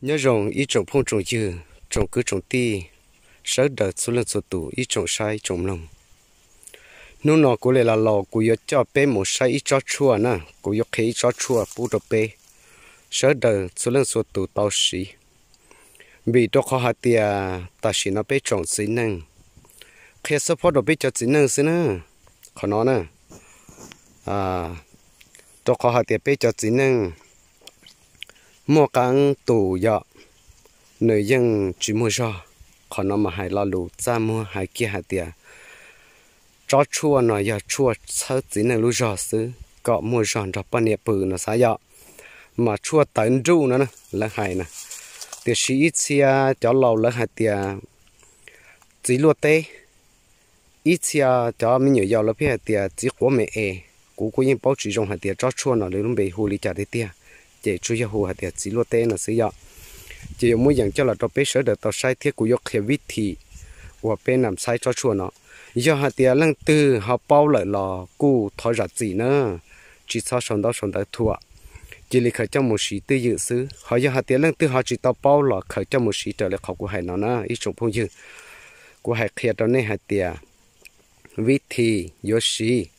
Nyob zoo ib tsoom phooj tsoom ywg, tsoom kwv tsoom tij, sawv daws txhua leej txhua tus, ib tsoom saib tsoom mloog. Hnub no kuv Lis Las Laus kuv yuav coj peb mus saib ib tsob tshuaj na, kuv yuav qhia ib tsob tshuaj pub rau peb sawv daws txhua leej txhua tus tau siv. Vim rau qhov hais tias tam sim no peb tsoom txiv neej qhia xub phob rau peb cov txiv neej xwb na, qhov no na, rau qhov hais tias peb cov txiv neej muaj qee tus yom, nws yeej tsis muaj zog. Qhov no mas hais lo lus txaj muag hais kiag hais tias tsob tshuaj no yog tshuaj txhawb txiv neej lub zog xwb kom muaj zog nrog poj niam pw no xav yom. Mas tshuaj tawv nruj no lawv hais na, tiam sis ib txhia cov laus lawv hais tias txiv luaj teb, ib txhia cov me nyuam yaus lawv pheej hais tias txiv quav me es. Kuv kuj yeej paub tsis zoo hais tias tsob tshuaj no lawv lub npe hu li cas tiag tiag, ces tsuas yog hu hais tias txiv luaj teb no xwb yom. Ces yuav muab yeem coj los rau peb sawv daws tau saib thiab kuv yuav qhia vib thim uas peb nam txhaib tsob tshuaj no. Yog hais tias leej twg ho paub lawm los kuj thov zam txim na, tsis txhob sau ntaub sau ntawv thuam, cia li khaws coj mus siv twj ywm xwb. Ho yog hais tias leej twg ho tsis tau paub los khaws coj mus siv raws li qhov kuv hais no na ib tsoom phooj ywg. Kuv hais qhia rau nej hais tias vib thim yuav siv,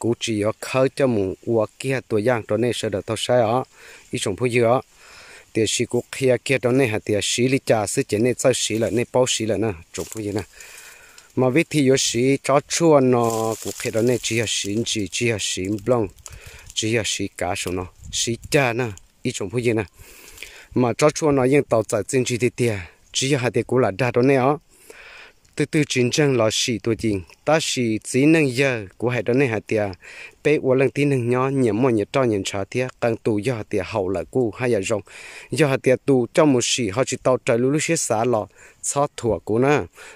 kuv tsis yuav khawb coj mus ua kiag tua yaj rau nej sawv daws tau saib os ib tsoom phooj ywg os. Tiam sis kuv qhia kiag rau nej hais tias siv li cas xwb ces nej txawj siv lawm, nej paub siv lawm na tsoom phooj ywg na. Mas vib thim yuav siv tsob tshuaj no kuv qhia rau nej tsis yog siv ntsis, tsis yog siv nplooj, tsis yog siv kav saum no, siv cag na ib tsoom phooj ywg na. Mas tsob tshuaj no yeej tau txawm txiaj ntsig tiag tiag, tsis yog hais tias kuv lam dag rau nej os. Twg twg tsis ntseeg los sim tua ci, tab sis txiv neej yawg kuv hais rau nej hais tias peb ua leej tib neeg nyob nyias muaj nyias roj nyias ntshav thiab, qee tus yog hais tias haum lawm kuj haj yam zoo. Yog hais tias tus coj mus sim ho tsis tau raws li lub siab xav los txhob thuam kuv na,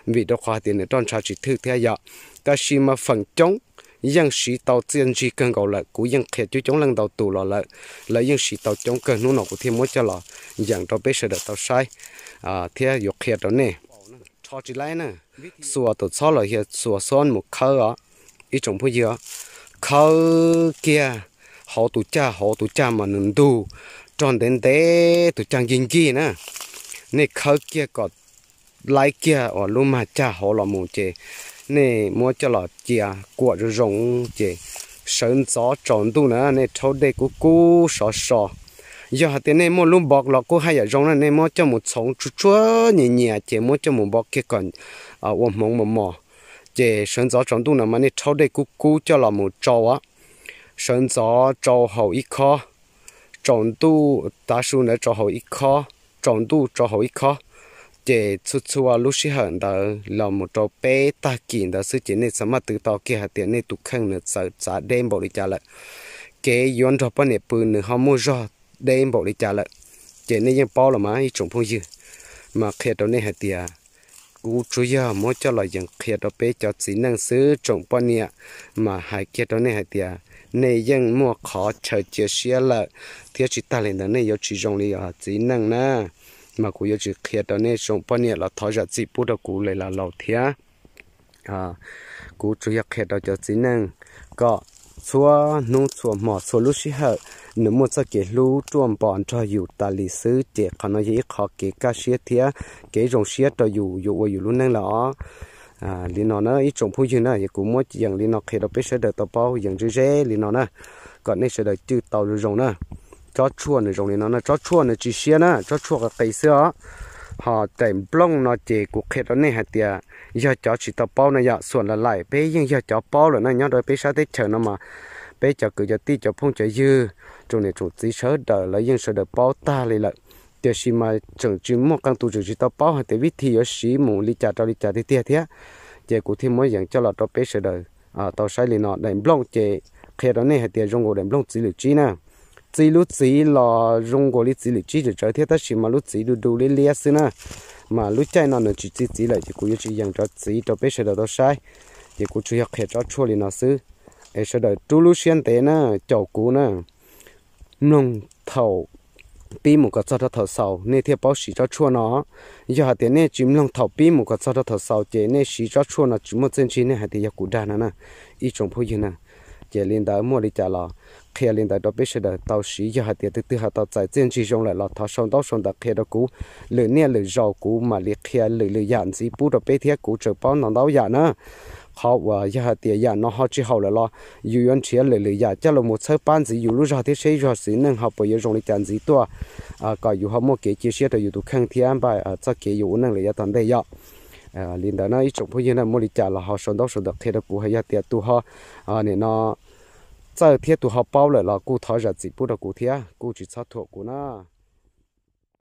vim rau qhov hais tias nws roj ntshav tsis thwj thiab yom. Tab sis mas feem coob yeej siv tau txiaj ntsig kawg nkaus lawm, kuv yeej qhia coob coob leej ntau tus los lawm, lawv yeej siv tau coob kawg, hnub no kuv thiaj muab coj los yeem rau peb sawv daws tau saib thiab yuav qhia rau nej. Rho tsis laib na, xuas tus txhob los yog xuas xob mus khawb os ib tsoom phooj ywg os. Khawb kiag hauv tus cag, hauv tus cag mas nws ntug rog ntev ntev, tus cag nkig nkig na. Nej khawb kiag kom laib kiag uas lub mag cag hauv los mus ces nej muab coj los cia kuam zoo zoo ces sawv ntxov tsaus ntuj na nej rhaub dej kub kub sov so. Yog hais tias nej muaj lub npov los kuj haj yam zoo na, nej muab coj mus txhoov tsuag tsuag nyias nyias ces muab coj mus npov kiag kom ua hmoov mos mos. Ces sawv ntxov tsaus ntuj no mas nej rhaub dej kub kub coj los mus tsau os. Sawv ntxov tsau haus ib khob, tsaus ntuj tav su ntawd tsau haus ib khob, tsaus ntuj tsau haus ib khob. Ces txhua txhua lub sij hawm ntawd los mus rau peb tag kis ntawd xwb ces nej txawm maj twv tau kiag hais tias nej tus kheej nws txawm txav deb npaum li cas lawm, kev yuav nrog poj niam pw nws ho muaj zog deb npaum li cas lawm. Ces nej yeej paub los mas ib tsoom phooj ywg, mas qhia rau nej hais tias kuv tsuas yog muab coj los yees qhia rau peb cov txiv neej xwb tsoom poj niam, mas hais kiag rau nej hais tias nej yeej muaj qhov chaw cia siab lawm, thiab tsis tag li ntawd nej yuav tsis zoo li txiv neej na. Mas kuv yuav tsis qhia rau nej tsoom poj niam los thov zam txim pub rau kuv Lis Las Laus thiab. Kuv tsuas yog qhia rau cov txiv neej kom txhua hnub txhua hmo txhua lub sij hawm nws muaj txoj kev hlub ruaj npo nrog yus tas li xwb ces qhov no yog ib qho kev kaj siab thiab kev zoo siab rau yus yuav ua yus lub neej lawm os. Li no na ib tsoom phooj ywg na, yog kuv muab yees li no qhia rau peb sawv daws tau paub yees ze ze li no na, kom nej sawv daws cwj tau zoo zoo na. Tsob tshuaj nws zoo li no na, tsob tshuaj nws tsis siab na, tsob tshuaj qis qis xwb os. Ho daim nplooj no ces kuv qhia rau nej hais tias yog cov tsis tau paub na yom, xuam lawm laim peb yeej yog cov paub lawm na, nyob rau peb sab teb chaws no mas peb cov kwv cov tij cov phooj cov ywg, tsoom niam tsoom txiv sawv daws lawv yeej sawv daws paub tag li lawm. Tiam sis mas tseem tsis muaj qee tus tseem tsis tau paub hais tias vib thim yuav siv mus li cas rau li cas tiag tiag thiab. Ces kuv thiaj muab yees coj los rau peb sawv daws tau saib li no. Daim nplooj ces qhia rau nej hais tias zoo nkaus daim nplooj txiv lwm tsib na. Txi lub txiv los zoo nkaus li txiv lwm tsib tsawv tsawv thiab tab sis mas lub txiv du du liab liab xwb na. Mas lub caij no nws tsis txi txiv lawm ces kuv yuav tsis yees cov txiv rau peb sawv daws tau saib. Ces kuv tsuas yog qhia tsob tshuaj li no xwb. Es sawv daws rub lub siab ntev na, caum kuv na, mloog thaum pib mus kom txog rau thaum xaus nej thiaj paub siv tsob tshuaj no. Yog hais tias nej tsis mloog thaum pib mus kom txog rau thaum xaus ces nej siv tsob tshuaj no tsis muaj txiaj ntsig, nej hais tias yog kuv dag no na, ib tsoom phooj ywg na. Ces li ntawd muaj li cas los qhia li ntawd rau peb sawv daws tau siv. Yog hais tias tus twg ho tau txais txiaj ntsig zoo lawm los thov sau ntaub sau ntawv qhia rau kuv, lwm niaj lwm zaus kuv mam li qhia lwm lwm yam ntxiv pub rau peb thiab. Kuv tseem paub ntau ntau yam na. Qhov uas yog hais tias yam no ho tsis haum lawm los yus yuav nrhiav lwm lwm yam coj los mus txhawb pab ntxiv yus lub zog thiab seb zog txiv neej ho puas yuav zoo li cas ntxiv tuaj, kom yus ho muaj kev cia siab rau yus tus kheej thiab npaj txoj kev yus ua neej lawm yav tom ntej yom. Li ntawd na ib tsoom phooj ywg na, muaj li cas los ho sau ntaub sau ntawv qhia rau kuv. Hais yog tias tus ho, nim no, txawj thiab tus ho paub lawm los kuj thov zam txim pub rau kuv thiab, kuj tsis txhob thuam kuv na.